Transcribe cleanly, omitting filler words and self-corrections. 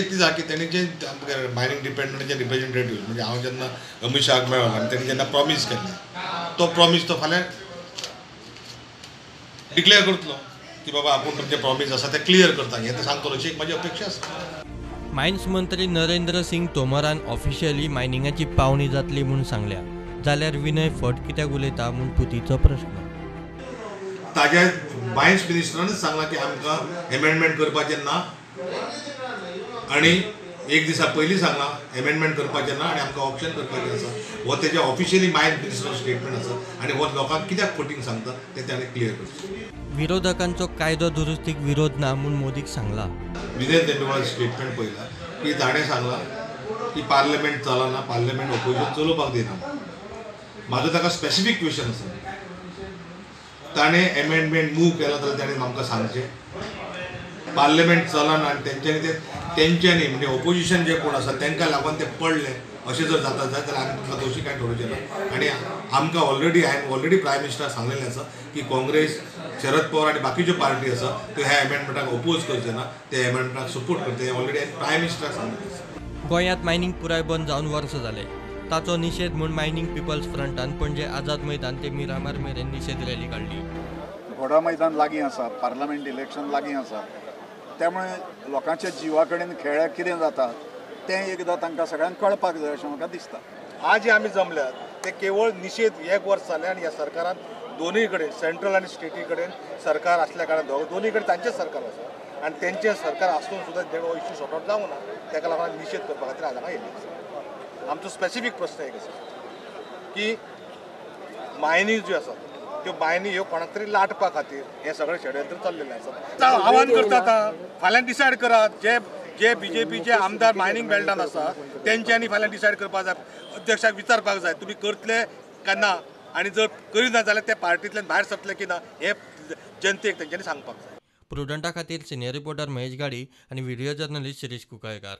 इतली जाता की तेणी जे मायनींग डिपार्टमेंटाचे रिप्रेझेंटेटिव्ह म्हणजे हांव जेन्ना अमीत शाहाक मेळ्ळो आनी तेणी जेन्ना प्रॉमीस केल्लें तो प्रॉमीस तो फाल्यां डिक्लेअर करतलो की बाबा आपूण तुमचें प्रॉमीस आसा तें क्लियर करता, हें ते सांगतलो अशी एक म्हाजी अपेक्षा आसा. मायन्स मंत्री नरेंद्र सिंग तोमरान ऑफिशियली मायनिंगाची पावणी जातली म्हूण सांगल्या, जाल्यार विनय फट कित्याक उलयता म्हूण पुतीचो प्रश्न. ताज्या मायन्स मिनिस्टरानच सांगलां की आमकां एमेंडमेंट करपाचें ना आनी एक दिसा पयलीं सांगलां एमेंडमेंट करपाचें ना आनी आमकां ऑप्शन करपाचें आसा. हो तेजें ऑफिशियली मायन्स मिनिस्टरान स्टेटमेंट आसा आनी हो लोकांक कित्याक फटींग सांगता तें ताणें क्लियर करचें. विरोधकांचो कायदो दुरुस्तीक विरोध ना म्हूण मोदीक सांगला. विनय तेंडुलकार स्टेटमेंट पळयला की ताणें सांगलां की पार्लमेंट चलना, पार्लमेंट ऑपोजिशन चलोवपाक दिना. म्हाजो ताका स्पेसिफीक क्वेश्चन आसा, ताणें एमेंडमेंट मूव केला जाल्यार ताणें आमकां सांगचें. पार्लमेंट चलना आनी तेंच्यांनी ते तेंच्यांनी म्हणजे ओपोजिशन जे कोण आसा तांकां लागून ते पडले अशें जर जाता जायत जाल्यार आमी तुमकां दोशी कांय ठरोवचें ना. आनी आमकां ऑलरेडी हांवें ऑलरेडी प्रायम मिनिस्टराक सांगलेलें आसा की काँग्रेस, शरद पवार आनी बाकीच्यो पार्टी आसा त्यो ह्या एमेंडमेंटाक ओपोज करचे ना, ते एमेंडमेंटाक सपोर्ट करता, हें ऑलरेडी हांवें प्रायम मिनिस्टराक सांगलेलें आसा. गोंयांत मायनींग पुराय बंद जावन वर्सां जालें, ताचो निशेध म्हूण मायनींग पिपल्स फ्रंटान पणजे आझाद मैदान ते मिरामार मेरेन निशेध रॅली काडली. घोडा मैदान लागीं आसा, पार्लमेंट इलेक्शन लागीं आसा, त्यामुळे लोकांच्या जिवा कडेन खेळ्यार कितें जाता तें एकदां तांकां सगळ्यांक कळपाक जाय अशें म्हाका दिसता. आज जे आमी जमल्यात ते केवळ निशेध एक वर्स जालें आनी ह्या सरकारान दोनूय कडेन सेंट्रल आनी स्टेटी कडेन सरकार आसल्या कारणान दोनूय कडेन तांचेच सरकार आसा आनी तेंचें सरकार आसून सुद्दां हो इश्यू सॉर्ट आवट जावंक ना, ताका लागून निशेध करपा खातीर आज हांगा येयल्ले आसा. आमचो स्पेसिफीक प्रश्न एक आसा की मायनी ज्यो आसात त्यो मायनी ह्यो कोणाक तरी लाटपा खातीर हें सगळें षडयंत्र चल्लेलें आसा. आव्हान करता आतां फाल्यां डिसायड करात, जे जे बीजेपीचे आमदार मायनींग बेल्टान आसा तेंच्यांनी फाल्यां डिसायड करपाक जाय, अध्यक्षाक विचारपाक जाय तुमी करतले काय ना, आनी जर करिना जाल्यार ते पार्टींतल्यान भायर सरतले की ना हें जनतेक तेंच्यांनी सांगपाक जाय. प्रुडंटा खातीर सिनियर रिपोर्टर महेश गाडी आनी व्हिडियो जर्नलिस्ट शिरीष कुंकळयेंकार.